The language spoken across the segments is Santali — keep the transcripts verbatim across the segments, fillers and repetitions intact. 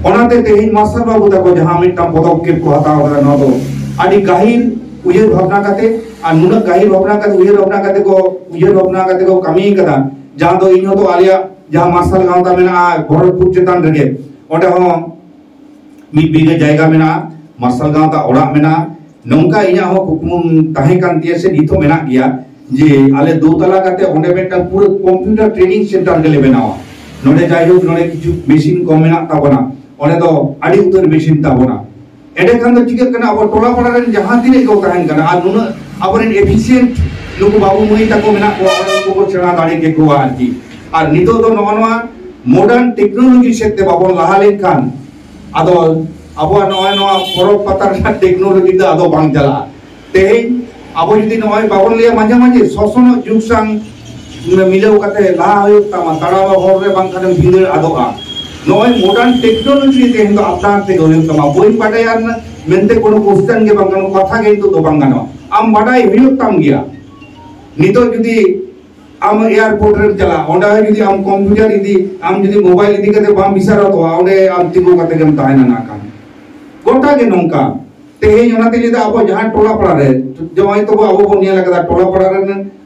ᱚᱱᱟᱛᱮ ᱛᱮᱦᱮᱧ ᱢᱟᱨᱥᱟᱞ ᱵᱟᱹᱵᱩ ᱛᱟᱠᱚ ᱡᱟᱦᱟᱸ ᱢᱤᱫᱴᱟᱝ ᱯᱚᱫᱚᱠᱷᱮᱯ ᱠᱚ ᱦᱟᱛᱟᱣ ᱠᱟᱫᱟ, ᱱᱚᱣᱟ ᱫᱚ ᱟᱹᱰᱤ ᱜᱟᱹᱦᱤᱨ ᱩᱭᱦᱟᱹᱨ ᱵᱷᱟᱵᱽᱱᱟ ᱠᱟᱛᱮ, ᱟᱨ ᱱᱩᱱᱟᱹᱜ ᱜᱟᱹᱦᱤᱨ ᱵᱷᱟᱵᱽᱱᱟ ᱠᱟᱛᱮ, ᱩᱭᱦᱟᱹᱨ ᱵᱷᱟᱵᱽᱱᱟ ᱠᱟᱛᱮ ᱠᱚ, ᱩᱭᱦᱟᱹᱨ ᱵᱷᱟᱵᱽᱱᱟ ᱠᱟᱛᱮ ᱠᱚ ᱠᱟᱹᱢᱤ ᱠᱟᱫᱟ, ᱡᱟᱦᱟᱸ ᱫᱚ ᱤᱧ ᱦᱚᱸᱛᱚ ᱟᱞᱮᱭᱟᱜ ᱡᱟᱦᱟᱸ ᱢᱟᱨᱥᱟᱞ ᱜᱟᱶᱛᱟ ᱢᱮᱱᱟᱜᱼᱟ ᱵᱷᱚᱨᱚᱛᱯᱩᱨ ᱪᱮᱛᱟᱱ ᱨᱮᱜᱮ, ᱚᱸᱰᱮ ᱦᱚᱸ ᱢᱤᱫ ᱵᱤᱜᱷᱟᱹ ᱡᱟᱭᱜᱟ ᱢᱮᱱᱟᱜᱼᱟ, ᱢᱟᱨᱥᱟᱞ ᱜᱟᱶᱛᱟ ᱚᱲᱟᱜ ᱢᱮᱱᱟᱜᱼᱟ᱾ ᱱᱚᱝᱠᱟ ᱤᱧᱟᱹᱜ ᱦᱚᱸ ᱠᱩᱠᱢᱩ ᱛᱟᱦᱮᱸ ᱠᱟᱱ ᱛᱤᱧᱟᱹ ᱥᱮ ᱱᱤᱛ ᱦᱚᱸ ᱢᱮᱱᱟᱜ ᱜᱮᱭᱟ ᱡᱮ ᱟᱞᱮ ᱫᱳᱛᱟᱞᱟ ᱠᱟᱛᱮ ᱚᱸᱰᱮ ᱢᱤᱫᱴᱟᱝ ᱯᱩᱨᱟᱹ computer training center ᱜᱮᱞᱮ ᱵᱮᱱᱟᱣᱟ᱾ ᱱᱚᱰᱮ ᱡᱟᱭᱦᱳᱠ ᱱᱚᱰᱮ ᱠᱤᱪᱷᱩ machine ᱠᱚ ᱢᱮᱱᱟᱜ ᱛᱟᱵᱚᱱᱟ, ᱚᱸᱰᱮ ᱫᱚ ᱟᱹᱰᱤ ᱩᱛᱟᱹᱨ machine ᱛᱟᱵᱚᱱᱟ᱾ ᱮᱸᱰᱮᱠᱷᱟᱱ ᱫᱚ ᱪᱤᱠᱟᱹᱜ ᱠᱟᱱᱟ, ᱟᱵᱚ ᱴᱚᱞᱟ ᱯᱟᱲᱟ ᱨᱮᱱ ᱡᱟᱦᱟᱸ ᱛᱤᱱᱟᱹᱜ ᱠᱚ ᱛᱟᱦᱮᱱ ᱠᱟᱱᱟ ᱟᱨ ᱱᱩᱱᱟᱹᱜ ᱟᱵᱚᱨᱮᱱ efficient ᱱᱩᱠᱩ ᱵᱟᱹᱵᱩ ᱢᱟᱹᱭ ᱛᱟᱠᱚ ᱢᱮᱱᱟᱜ ᱠᱚᱣᱟ, ᱚᱸᱰᱮ ᱩᱱᱠᱩ ᱠᱚ ᱥᱮᱬᱟ ᱫᱟᱲᱮ ᱠᱮᱠᱚᱣᱟ ᱟᱨᱠᱤ᱾ ᱟᱨ ᱱᱤᱛᱚᱜ ᱫᱚ ᱱᱚᱜᱼᱚ ᱱᱚᱣᱟ modern technology ᱥᱮᱫ ᱛᱮ ᱵᱟᱵᱚᱱ ᱞᱟᱦᱟ ᱞᱮᱱᱠᱷᱟᱱ ᱟᱫᱚ ᱟᱵᱚᱣᱟᱜ ᱱᱚᱜᱼᱚᱭ ᱱᱚᱣᱟ ᱯᱚᱨᱚᱵᱽ ᱯᱟᱛᱟ ᱨᱮᱱᱟᱜ technology ᱫᱚ ᱟᱫᱚ ᱵᱟᱝ ᱪᱟᱞᱟᱜᱼᱟ᱾ ᱛᱮᱦᱮᱧ ᱟᱵᱚ ᱡᱩᱫᱤ ᱱᱚᱜᱼᱚᱭ ᱵᱟᱵᱚᱱ ᱞᱟᱹᱭᱟ ᱢᱟᱡᱷᱮ ᱢᱟᱡᱷᱮ ᱥᱚᱥᱚᱱᱚᱜ ᱡᱩᱜᱽ ᱥᱟᱶ ᱢᱤᱞᱟᱹᱣ ᱠᱟᱛᱮ ᱞᱟᱦᱟ ᱦᱩᱭᱩᱜ ᱛᱟᱢᱟ, ᱛᱟᱲᱟᱢᱟ ᱦᱚᱨ ᱨᱮ ᱵᱟᱝᱠᱷᱟᱱᱮᱢ ᱵᱷᱤᱸᱫᱟᱹᱲ ᱟᱫᱚᱜᱼᱟ᱾ ᱱᱚᱜᱼᱚᱭ modern technology ᱛᱮᱦᱮᱧ ᱫᱚ ᱟᱯᱱᱟᱨ ᱛᱮᱜᱮ ᱦᱩᱭᱩᱜ ᱛᱟᱢᱟ᱾ ᱵᱟᱹᱧ ᱵᱟᱰᱟᱭᱟ ᱢᱮᱱᱛᱮ ᱠᱳᱱᱳ question ᱜᱮ ᱵᱟᱝ ᱜᱟᱱᱚᱜᱼᱟ, ᱠᱟᱛᱷᱟ ᱜᱮ ᱱᱤᱛᱚᱜ ᱫᱚ ᱵᱟᱝ ᱜᱟᱱᱚᱜᱼᱟ᱾ ᱟᱢ ᱵᱟᱰᱟᱭ ᱦᱩᱭᱩᱜ ᱛᱟᱢ ᱜᱮᱭᱟ᱾ ᱱᱤᱛᱚᱜ ᱡᱩᱫᱤ ᱟᱢ airport ᱨᱮᱢ ᱪᱟᱞᱟᱜᱼᱟ, ᱚᱸᱰᱮ ᱦᱚᱸ ᱡᱩᱫᱤ ᱟᱢ computer ᱤᱫᱤ, ᱟᱢ ᱡᱩᱫᱤ mobile ᱤᱫᱤ ᱠᱟᱛᱮ ᱵᱟᱢ ᱵᱤᱥᱟᱨᱚᱛᱚᱜᱼᱟ, ᱚᱸᱰᱮ ᱟᱢ ᱛᱤᱸᱜᱩ ᱠᱟᱛᱮ ᱜᱮᱢ ᱛᱟᱦᱮᱱᱟ ᱱᱟᱜ ᱠᱷᱟᱱ᱾ ᱜᱚᱴᱟ ᱜᱮ ᱱᱚᱝᱠᱟ᱾ ᱛᱮᱦᱮᱧ ᱚᱱᱟᱛᱮ ᱞᱟᱹᱭᱫᱟ ᱟᱵᱚ ᱡᱟᱦᱟᱸ ᱴᱚᱞᱟ ᱯᱟᱲᱟ ᱨᱮ, ᱡᱮᱢᱚᱱ ᱛᱚᱵᱚ ᱟᱵᱚ ᱵᱚᱱ ᱧᱮᱞ ᱟᱠᱟᱫᱟ ᱴᱚᱞᱟ ᱯᱟᱲᱟ ᱨᱮ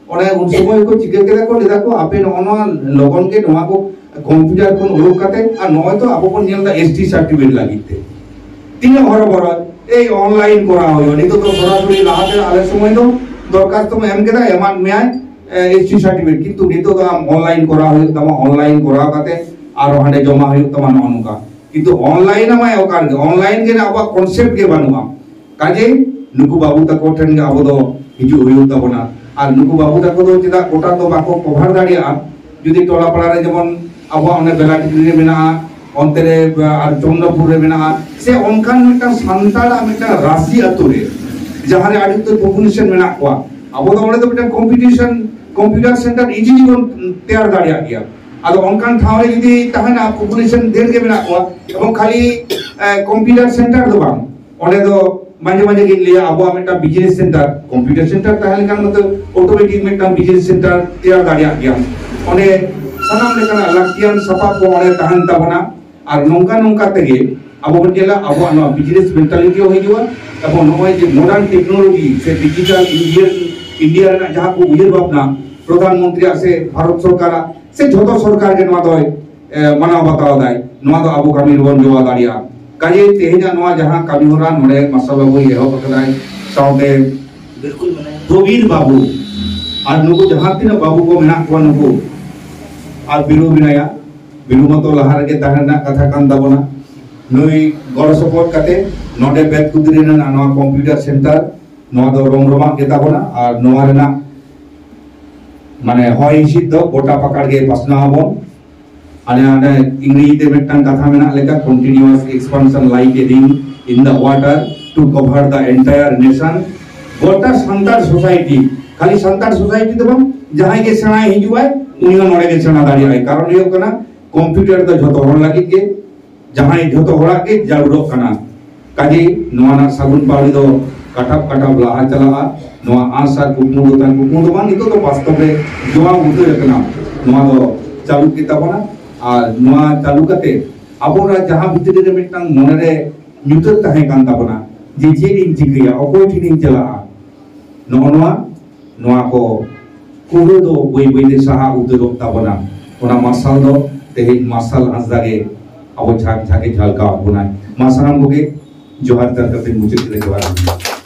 ᱚᱱᱮ ᱩᱱ ᱥᱚᱢᱚᱭ ᱠᱚ ᱪᱤᱠᱟᱹ ᱠᱮᱫᱟ ᱠᱚ, ᱞᱟᱹᱭᱫᱟ ᱠᱚ ᱟᱯᱮ ᱱᱚᱜᱼᱚ ᱱᱚᱣᱟ ᱞᱚᱜᱚᱱ ᱜᱮ ᱱᱚᱣᱟ ᱠᱚ computer ᱠᱷᱚᱱ ᱩᱰᱩᱠ ᱠᱟᱛᱮ, ᱟᱨ ᱱᱚᱜᱼᱚᱭ ᱛᱚ ᱟᱵᱚ ᱵᱚᱱ ᱧᱮᱞ ᱮᱫᱟ S T certificate ᱞᱟᱹᱜᱤᱫ ᱛᱮ ᱛᱤᱱᱟᱹᱜ ᱦᱚᱨᱚᱵᱚᱨᱚ, ᱮᱭ online ᱠᱚᱨᱟᱣ ᱦᱩᱭᱩᱜᱼᱟ᱾ ᱱᱤᱛᱚᱜ ᱫᱚ ᱥᱚᱨᱟᱥᱚᱨᱤ, ᱞᱟᱦᱟᱛᱮ ᱟᱞᱮ ᱥᱚᱢᱚᱭ ᱫᱚ ᱫᱚᱨᱠᱷᱟᱥᱛᱚᱢ ᱮᱢ ᱠᱮᱫᱟ, ᱮᱢᱟᱫ ᱢᱮᱭᱟᱭ, ᱮ, S T certificate, ᱠᱤᱱᱛᱩ ᱱᱤᱛᱚᱜ ᱫᱚ ᱟᱢ online ᱠᱚᱨᱟᱣ ᱦᱩᱭᱩᱜ ᱛᱟᱢᱟ, online ᱠᱚᱨᱟᱣ ᱠᱟᱛᱮ ᱟᱨᱚ ᱦᱟᱸᱰᱮ ᱡᱚᱢᱟ ᱦᱩᱭᱩᱜ ᱛᱟᱢᱟ, ᱱᱚᱜᱼᱚ ᱱᱚᱝᱠᱟ᱾ ᱠᱤᱱᱛᱩ online ᱟᱢᱟᱭ ᱚᱠᱟ ᱨᱮᱜᱮ? Online ᱜᱮ ᱟᱵᱚᱣᱟᱜ concept ᱜᱮ ᱵᱟᱹᱱᱩᱜᱼᱟ᱾ ᱠᱟᱡᱮ ᱱᱩᱠᱩ ᱵᱟᱹᱵᱩ ᱛᱟᱠᱚ ᱴᱷᱮᱱ ᱜᱮ ᱟᱵᱚ ᱫᱚ ᱦᱤᱡᱩᱜ ᱦᱩᱭᱩᱜ ᱛᱟᱵᱚᱱᱟ᱾ ᱟᱨ ᱱᱩᱠᱩ ᱵᱟᱹᱵᱩ ᱛᱟᱠᱚ ᱫᱚ ᱪᱮᱫᱟᱜ ᱜᱚᱴᱟ ᱫᱚ ᱵᱟᱠᱚ cover ᱫᱟᱲᱮᱭᱟᱜᱼᱟ? ᱡᱩᱫᱤ ᱴᱚᱞᱟ ᱯᱟᱲᱟ ᱨᱮ ᱡᱮᱢᱚᱱ ᱟᱵᱚᱣᱟᱜ ᱚᱱᱮ ᱵᱮᱞᱟᱴᱤᱠᱨᱤ ᱨᱮ ᱢᱮᱱᱟᱜᱼᱟ, ᱚᱱᱛᱮ ᱨᱮ, ᱟᱨ ᱪᱚᱱᱫᱨᱚᱯᱩᱨ ᱨᱮ ᱢᱮᱱᱟᱜᱼᱟ, ᱥᱮ ᱚᱱᱠᱟᱱ ᱢᱤᱫᱴᱟᱝ ᱥᱟᱱᱛᱟᱲᱟᱜ ᱢᱤᱫᱴᱟᱝ ᱨᱟᱥᱤ ᱟᱹᱛᱩ ᱨᱮ ᱡᱟᱦᱟᱸ ᱨᱮ ᱟᱹᱰᱤ ᱩᱛᱟᱹᱨ population ᱢᱮᱱᱟᱜ ᱠᱚᱣᱟ, ᱟᱵᱚ ᱫᱚ ᱚᱸᱰᱮ ᱫᱚ ᱢᱤᱫᱴᱟᱝ competition, computer center easily ᱵᱚᱱ ᱛᱮᱭᱟᱨ ᱫᱟᱲᱮᱭᱟᱜ ᱜᱮᱭᱟ᱾ ᱟᱫᱚ ᱚᱱᱠᱟᱱ ᱴᱷᱟᱶ ᱨᱮ ᱡᱩᱫᱤ ᱛᱟᱦᱮᱱᱟ, population ᱰᱷᱮᱨ ᱜᱮ ᱢᱮᱱᱟᱜ ᱠᱚᱣᱟ, ᱮᱵᱚᱝ ᱠᱷᱟᱹᱞᱤ, ᱮ, computer center ᱫᱚ ᱵᱟᱝ, ᱚᱸᱰᱮ ᱫᱚ ᱢᱟᱡᱷᱮ ᱢᱟᱡᱷᱮ ᱜᱤᱧ ᱞᱟᱹᱭᱟ ᱟᱵᱚᱣᱟᱜ ᱢᱤᱫᱴᱟᱝ business center, computer center ᱛᱟᱦᱮᱸ ᱞᱮᱱᱠᱷᱟᱱ ᱢᱟᱛᱚ automatic ᱢᱤᱫᱴᱟᱝ business center ᱛᱮᱭᱟᱨ ᱫᱟᱲᱮᱭᱟᱜ ᱜᱮᱭᱟ᱾ ᱚᱸᱰᱮ ᱥᱟᱱᱟᱢ ᱞᱮᱠᱟᱱᱟᱜ ᱞᱟᱹᱠᱛᱤᱭᱟᱱ ᱥᱟᱯᱟᱵ ᱠᱚ ᱚᱸᱰᱮ ᱛᱟᱦᱮᱱ ᱛᱟᱵᱚᱱᱟ᱾ ᱟᱨ ᱱᱚᱝᱠᱟ ᱱᱚᱝᱠᱟ ᱛᱮᱜᱮ ᱟᱵᱚ ᱵᱚᱱ ᱧᱮᱞᱟ, ᱟᱵᱚᱣᱟᱜ ᱱᱚᱣᱟ business mentality ᱦᱚᱸ ᱦᱤᱡᱩᱜᱼᱟ᱾ ᱮᱵᱚᱝ ᱱᱚᱜᱼᱚᱭ ᱡᱮ modern technology ᱥᱮ digital Indian, India ᱨᱮᱱᱟᱜ ᱡᱟᱦᱟᱸ ᱠᱚ ᱩᱭᱦᱟᱹᱨ ᱵᱷᱟᱵᱽᱱᱟ ᱯᱨᱚᱫᱷᱟᱱ ᱢᱚᱱᱛᱨᱤᱭᱟᱜ ᱥᱮ ᱵᱷᱟᱨᱚᱛ ᱥᱚᱨᱠᱟᱨᱟᱜ ᱥᱮ ᱡᱷᱚᱛᱚ ᱥᱚᱨᱠᱟᱨ ᱜᱮ ᱱᱚᱣᱟ ᱫᱚᱭ, ᱮ, ᱢᱟᱱᱟᱣ ᱵᱟᱛᱟᱣ ᱫᱟᱭ, ᱱᱚᱣᱟ ᱫᱚ ᱟᱵᱚ ᱠᱟᱹᱢᱤ ᱨᱮᱵᱚᱱ ᱡᱚᱲᱟᱣ ᱫᱟᱲᱮᱭᱟᱜᱼᱟ᱾ ᱠᱟᱡᱮ ᱛᱮᱦᱮᱧᱟᱜ ᱱᱚᱣᱟ ᱡᱟᱦᱟᱸ ᱠᱟᱹᱢᱤ ᱦᱚᱨᱟ ᱱᱚᱰᱮ ᱢᱟᱨᱥᱟᱞ ᱵᱟᱹᱵᱩᱭ ᱮᱦᱚᱵ ᱟᱠᱟᱫᱟᱭ, ᱥᱟᱶᱛᱮ ᱯᱨᱚᱵᱤᱨ ᱵᱟᱹᱵᱩ ᱟᱨ ᱱᱩᱠᱩ ᱡᱟᱦᱟᱸ ᱛᱤᱱᱟᱹᱜ ᱵᱟᱹᱵᱩ ᱠᱚ ᱢᱮᱱᱟᱜ ᱠᱚᱣᱟ, ᱱᱩᱠᱩ ᱟᱨ ᱵᱤᱨᱩ ᱢᱮᱱᱟᱭᱟ, ᱵᱤᱨᱩ ᱢᱟᱛᱚ ᱞᱟᱦᱟ ᱨᱮᱜᱮ ᱛᱟᱦᱮᱸ ᱨᱮᱱᱟᱜ ᱠᱟᱛᱷᱟ ᱠᱟᱱ ᱛᱟᱵᱚᱱᱟ᱾ ᱱᱩᱭ ᱜᱚᱲᱚ ᱥᱚᱯᱚᱦᱚᱫ ᱠᱟᱛᱮ ᱱᱚᱰᱮ ᱵᱮᱛᱠᱩᱫᱽᱨᱤ ᱨᱮᱱᱟᱜ ᱱᱚᱣᱟ computer center, ᱱᱚᱣᱟ ᱫᱚ ᱨᱚᱢᱨᱚᱢᱟᱜ ᱜᱮ ᱛᱟᱵᱚᱱᱟ ᱟᱨ ᱱᱚᱣᱟ ᱨᱮᱱᱟᱜ ᱢᱟᱱᱮ ᱦᱚᱭ ᱦᱤᱸᱥᱤᱫ ᱫᱚ ᱜᱚᱴᱟ ᱯᱟᱠᱟᱲ ᱜᱮ ᱯᱟᱥᱱᱟᱣ ᱟᱵᱚᱱ᱾ ᱟᱞᱮ ᱚᱸᱰᱮ ᱤᱝᱨᱮᱡᱤ ᱛᱮ ᱢᱤᱫᱴᱟᱝ ᱠᱟᱛᱷᱟ ᱢᱮᱱᱟᱜ ᱞᱮᱠᱟ, "Continuous expansion like a ring in the water to cover the entire nation." ᱜᱚᱴᱟ ᱥᱟᱱᱛᱟᱲ society, ᱠᱷᱟᱹᱞᱤ ᱥᱟᱱᱛᱟᱲ society ᱫᱚ ᱵᱟᱝ, ᱡᱟᱦᱟᱸᱭ ᱜᱮ ᱥᱮᱬᱟᱭ ᱦᱤᱡᱩᱜᱼᱟᱭ, ᱩᱱᱤ ᱦᱚᱸ ᱱᱚᱰᱮ ᱜᱮ ᱥᱮᱬᱟ ᱫᱟᱲᱮᱭᱟᱜᱼᱟᱭ᱾ ᱠᱟᱨᱚᱱ ᱦᱩᱭᱩᱜ ᱠᱟᱱᱟ, computer ᱫᱚ ᱡᱷᱚᱛᱚ ᱦᱚᱲ ᱞᱟᱹᱜᱤᱫ ᱜᱮ, ᱡᱟᱦᱟᱸᱭ ᱡᱷᱚᱛᱚ ᱦᱚᱲᱟᱜ ᱜᱮ ᱡᱟᱹᱨᱩᱲᱚᱜ ᱠᱟᱱᱟ᱾ ᱠᱟᱡᱮ ᱱᱚᱣᱟ ᱨᱮᱱᱟᱜ ᱥᱟᱹᱜᱩᱱ ᱯᱟᱹᱣᱲᱤ ᱫᱚ ᱠᱟᱴᱟᱵ ᱠᱟᱴᱟᱵ ᱞᱟᱦᱟ ᱪᱟᱞᱟᱜᱼᱟ᱾ ᱱᱚᱣᱟ ᱟᱸᱥ ᱟᱨ ᱠᱩᱠᱢᱩ ᱫᱚ ᱛᱟᱦᱮᱱ, ᱠᱩᱠᱢᱩ ᱫᱚ ᱵᱟᱝ, ᱱᱤᱛᱚᱜ ᱫᱚ ᱵᱟᱥᱛᱚᱵ ᱨᱮ ᱡᱚᱢᱟᱣ ᱩᱛᱟᱹᱨ ᱟᱠᱟᱱᱟ᱾ ᱱᱚᱣᱟ ᱫᱚ ᱪᱟᱹᱞᱩ ᱜᱮ ᱛᱟᱵᱚᱱᱟ᱾ ᱟᱨ ᱱᱚᱣᱟ ᱪᱟᱹᱞᱩ ᱠᱟᱛᱮ ᱟᱵᱚ ᱚᱱᱟ ᱡᱟᱦᱟᱸ ᱵᱷᱤᱛᱨᱤ ᱨᱮ ᱢᱤᱫᱴᱟᱝ ᱢᱚᱱᱮᱨᱮ ᱧᱩᱛᱟᱹᱛ ᱛᱟᱦᱮᱸ ᱠᱟᱱ ᱛᱟᱵᱚᱱᱟ ᱡᱮ ᱪᱮᱫ ᱤᱧ ᱪᱤᱠᱟᱹᱭᱟ, ᱚᱠᱚᱭ ᱴᱷᱮᱱ ᱤᱧ ᱪᱟᱞᱟᱜᱼᱟ, ᱱᱚᱜᱼᱚ ᱱᱚᱣᱟ, ᱱᱚᱣᱟ ᱠᱚ ᱠᱩᱵᱟᱹ ᱫᱚ ᱵᱟᱹᱭ ᱵᱟᱹᱭ ᱛᱮ ᱥᱟᱦᱟ ᱩᱛᱟᱹᱨᱚᱜ ᱛᱟᱵᱚᱱᱟ᱾ ᱚᱱᱟ ᱢᱟᱨᱥᱟᱞ ᱫᱚ ᱛᱮᱦᱮᱧ ᱢᱟᱨᱥᱟᱞ ᱦᱟᱸᱥᱫᱟ ᱜᱮ ᱟᱵᱚ ᱡᱷᱟᱸᱠ ᱡᱷᱟᱸᱠᱮ ᱡᱷᱟᱞᱠᱟᱣᱟᱫ ᱵᱚᱱᱟᱭ᱾ ᱢᱟ ᱥᱟᱱᱟᱢ ᱠᱚᱜᱮ ᱡᱚᱦᱟᱨ ᱡᱟᱨ ᱠᱟᱛᱮ ᱢᱩᱪᱟᱹᱫ ᱨᱮ ᱡᱚᱦᱟᱨ᱾